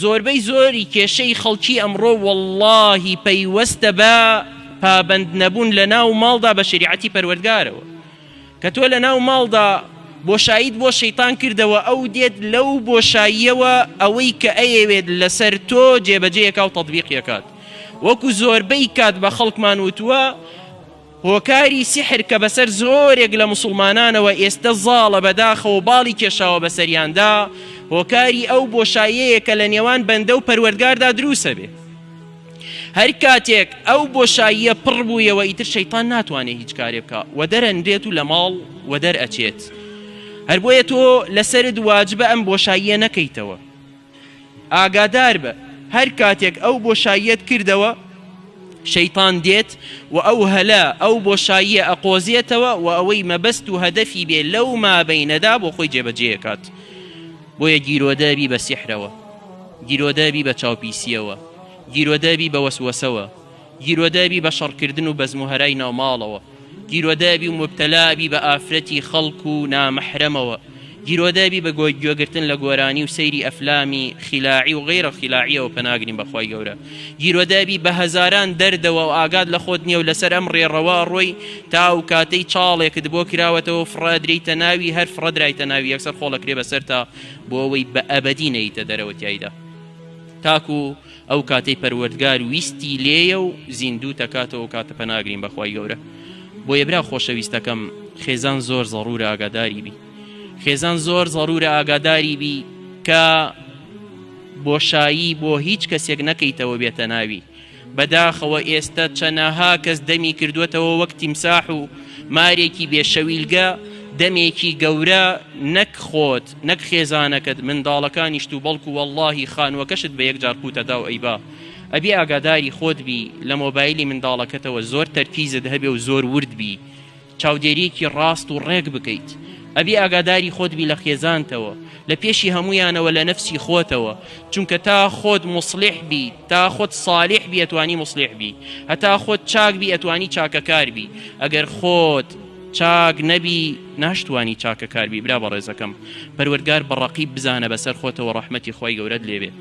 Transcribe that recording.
زۆربەی زۆری کێشەی خەڵکی ئەمڕۆ وەڵڵاهی پەیوەستە بە پابەند نەبوون لە ناو ماڵدا بە شەریعەتی پەروەردگارەوە. کە تۆ لە ناو ماڵدا بۆشاییت بۆ شەیتان کردەوە ئەو دێت لەو بۆشاییەوە ئەوەی کە ئەیەوێت لەسەر تۆ جێبەجێیەکا و تەتبیقیەکات. وەکو زۆربەی کات بە خەڵکمان وتووە، هۆکاری سیحر کە بەسەر زۆرێک لە موسڵمانانەوە ئێستە زاڵە بەداخەوە باڵی کێشاوە بەسەریاندا، هۆکاری ئەو بۆشاییەیە کە لە نێوان بەندە و پەروەردگاردا دروسەبێ. هەر کاتێک ئەو بۆشاییە پڕ بوویەوە ئیتر شەیتان ناتوانێ هیچ کارێ بکا وەدەرەنرێت و لە ماڵ وەدەر ئەچێت. هەر بۆیە تۆ لەسەرت واجبە ئەم بۆشاییە نەکەیتەوە. ئاگاداربە هەر کاتێک ئەو بۆشاییەت کردەوە شەیتان دێت و ئەو هەلە ئەو بۆشاییە ئەقۆزێتەوە و ئەوەی مەبەست و هەدەفی بێ لەو مابەینەدا بۆ خۆی جێبەجێکات. بۆیە گیرۆدە بی بە سیحرەوە، گیرۆدە بی بە چاوپیسیەوە، گیرۆدە بی بە وەسوەسەوە، گیرۆدە بی بە شەڕکردن و بەزم و هەرای ناو ماڵەوە، گیرۆدە بی و موبتەلا بی بە ئافرەتی خەڵک و نامەحرەمەوە، گیرۆدە بی بە گوێگرتن لە گۆرانی و سەیری ئەفلامی خیلاعی و غەیرە خیلاعیەوە پەناگرین بە خوای گەورە، گیرۆدە بی بە هەزاران دەردەوە و ئاگات لە خۆت نیە و لەسەر ئەم ڕێڕەوە ئەڕۆی تا ئەو کاتەی چاڵێکت بۆ کراوەتەوە فڕە ئەدرێیتە ناوی هەر فڕە درایتە ناوی یەکسەر خۆڵ ئەکرێ بەسەرتا بۆ ئەوەی بە ئەبەدی نەیتە دەرەوە تیایدا تاکو ئەو کاتەی پەروەردگار ویستی لێیە و زیندوو تەکاتەوە ئەو کاتە پەناگرین بەخوای گەورە بۆیە برا خۆشەویستەکەم خێزان زۆر زەڕورە ئاگاداری بی خێزان زۆر زەڕورە ئاگاداری بی کە بۆشایی بۆ هیچ کەسێک نەکەیتەوە بێتە ناوی بەداخەوە ئێستە چەنەها کەس دەمی کردووەتەوە وەک تیمساح و مارێکی بێ شەویلگە دەمێکی گەورە نەک خۆت نەک خێزانەکەت منداڵەکانیشت و بەڵکو وەڵڵاهی خانووەکەشت بە یەکجار قوتەدا و ئەیبا ئەبێ ئاگاداری خۆت بی لە مۆبایلی منداڵەکەتەوە زۆر تەرکیزت هەبێ و زۆر ورد بی چاودێریەکی ڕاست و ڕێک بکەیت ئەبێ ئاگاداری خۆت بی لە خێزانتەوە لە پێشی هەموویانەوە لە نەفسی خۆتەوە چونکە تا خۆت موسڵیح بی تا خۆت ساڵیح بی ئەتوانی موسڵیح بی هەتا خۆت چاک بی ئەتوانی چاکەکار بی ئەگەر خۆت چاک نەبی ناشتوانی چاکەکار بی برا بەڕێزەکەم پەروەردگار بە ڕەقیب بزانە بەسەر خۆتەوە ڕەحمەتی خوای گەورەت لێبێ.